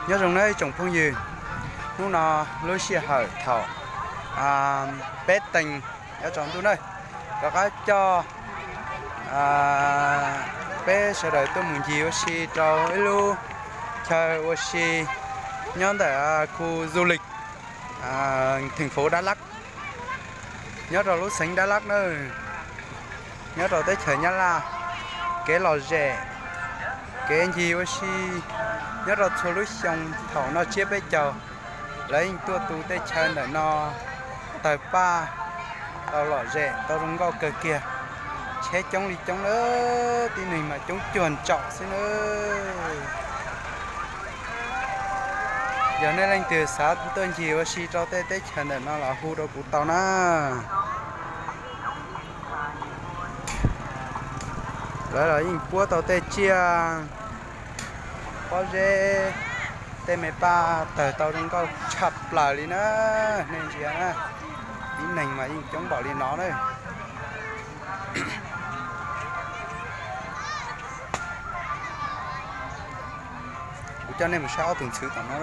Nyob zoo nawb ib tsoom phooj ywg, hnub no lub sij hawm thaum peb teev nyob tsaus ntuj na, rov qab coj peb sawv daws tuaj mus ncig ua si rau ib lub chaw ua si nyob ntawm khu du lịch thành phố Đắk Lắk, nyob rau lub xeev Đắk Lắk na, nyob rau teb chaws Nyab Laj. Kev lom zem, kev ncig ua si nyob rau txhua lub xyoo thaum noj tsiab peb caug, lawv yeej tuaj tu tej chaw ntawm no tawg paj, tau lom zem tau zoo nkauj kawg kiag. Tsheb coob li coob na, tib neeg mas coob cuag ntsaum xwb na. Yog nej leej twg xav tuaj ncig ua si rau tej teb chaws ntawm no los hu rau kuv tau na. Lawv los yeej puab tau tej tsiaj pob zeb, tej me paj tawg tau zoo nkauj tshaj plaws li na. Nej ntsia na, tib neeg mas yeej coob npaum li no na. Kuv coj nej mus saib ob tug ntxhw tom no.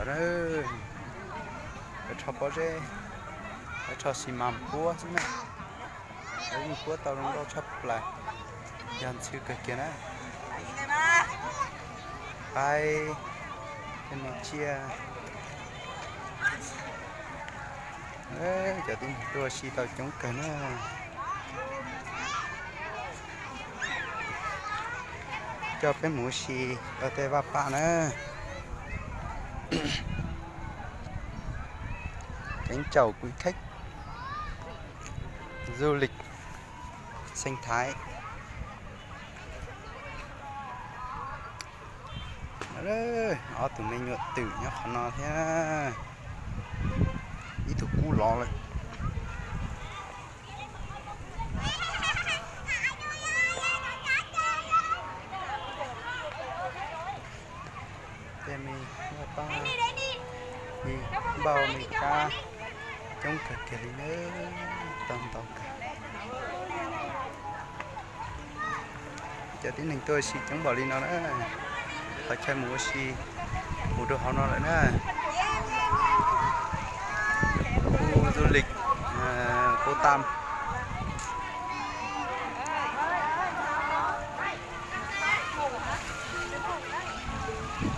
Lawv rho pob zeb, lawv rho xi mas puab xwb na. Lawv yeej puab tau zoo nkauj tshaj plaws, yog ntxhw kawg kiag na. Qaib, tej me tsiaj. Cov tib neeg tuaj ua si tau coob kawg na. Coj peb mus ua si rau tej vaj paj na. Kính chào quý khách du lịch sinh thái. Ob tug me nyuam twm nyob qhov no thiab. Ib tug kub lov lawm. Tej me paj, npauj me kab coob kawg kiag li na, tau ntau kawg. Cov tib neeg tuaj ua si coob npaum li no na, qhov chaw mus ua si mus rau hauv no lawm na. Khu du lịch Cô Tam.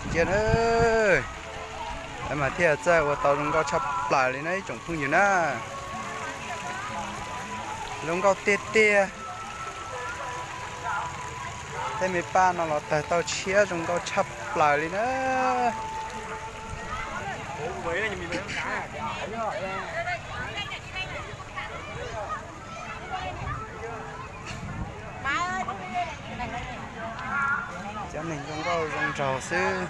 Ntsia na, lawv mas thiaj txawj ua tau zoo nkauj tshaj plaws li na ib tsoom phooj ywg na. Zoo nkauj tiag tiag. Tej me paj no los tawg tau tshiab zoo nkauj tshaj plaws li na. Cov neeg zoo nkauj zoo nraug xwb,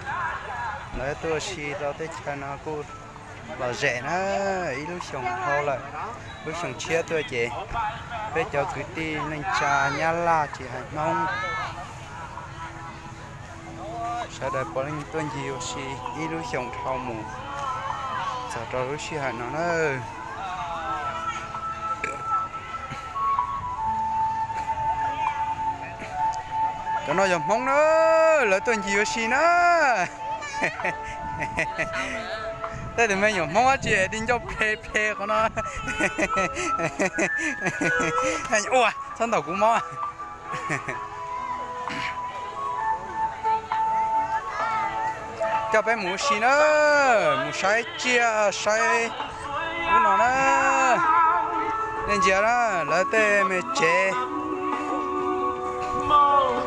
lawv tuaj ua si rau teb chaws no kuj lom zem na. Ib lub xyoos dhau lawm, lub xyoo tshiab tuaj ces peb cov kwv tij neej tsa Nyab Laj tsis hais Hmoob, sawv daws puav leej tuaj ncig ua si ib lub xyoos dhau mus txog rau lub sij hawm no na. Cov no yog Hmoob na, lawv tuaj ncig ua si na. Tej tus me nyuam Hmoob dab tsi di ncauj phe phe qhov no. Ua, txhob ntaus kuv mob. Coj peb mus ua si na, mus saib tsiaj saib ub no na. Nej ntsia na, lawv tej me tsev,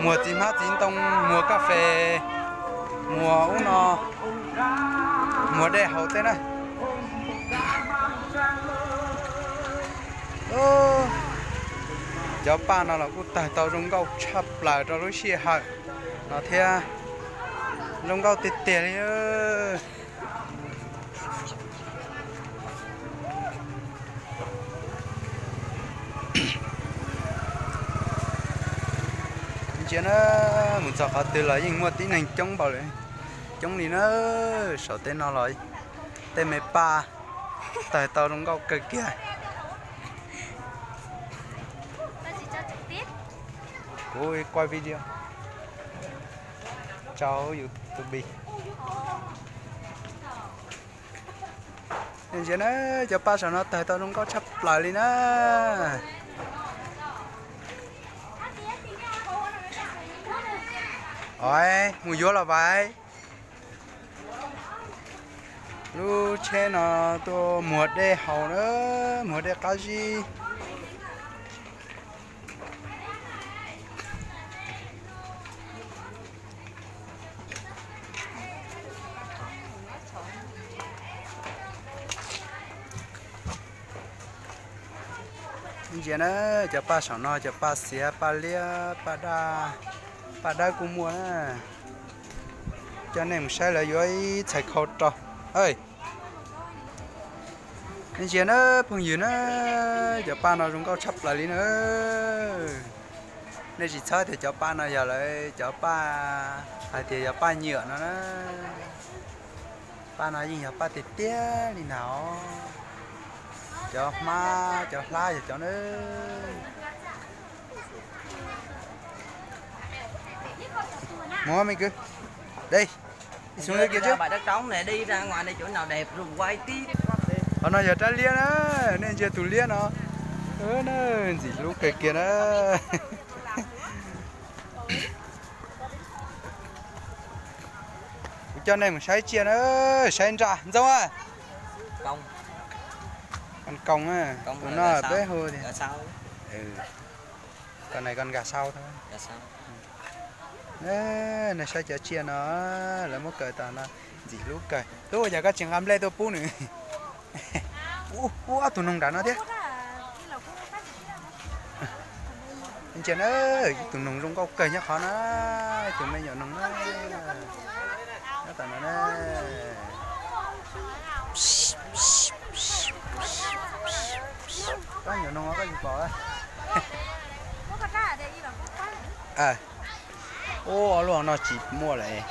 muag txiv hmab txiv ntoo, muag kas fes, muag ub no, muag dej haus tej na. Cov paj no los kuj tawg tau zoo nkauj tshaj plaws rau lub sij hawm no thiab. Zoo nkauj tiag tiag li. Ntsia na, mus txog qhov twg los yeej muaj tib neeg coob npaum li, coob li na. Saum tej no los tej me paj tawg tau zoo nkauj kawg kiag. Kuv quaj video rau YouTube. Nej ntsia na, cov paj saum no tawg tau zoo nkauj tshaj plaws li na. Ov, mus yuav los vais. Lub tsheb no tuaj muag dej haus na, muag dej qab zib. Ntsia na, cov paj saum no cov paj xiav, paj liab, paj daj, paj dawb kuj muaj na. Coj nej mus saib lawv yuav ib txhais khau rau. Ntsia na phooj ywg na, cov paj no zoo nkauj tshaj plaws li na. Nej tsis txhob tias cov paj no yog lawv cov paj, hais tias yog paj nyuam no na. Paj no yeej yog paj tiag tiag li na. Cov hmab cov hlab yog cov na. Mus me kwv, de ib xyoos li kiag tib. Qhov no yog rab liab na, nej ntsia tus liab no, ntxim hlub kawg kiag na. Kuv coj nej mus saib tsiaj na, saib nraj ntxoov. Koos, tus no peb hu tias, kon nkag sau. Nej saib cov tsiaj no, lawv muab kaw tas no, ntxim hlub kawg. Tub, ua cas koj tsis nqa nplej tuaj pub nws? Ub, ob tug noog nram no thiab. Ntsia na, ib tug noog zoo nkauj kawg nyob qhov na, tus me nyuam noog na. Nyob tom no na. Koj nyuam noog koj tsis pom. Ub, lub no tsis muaj lawm.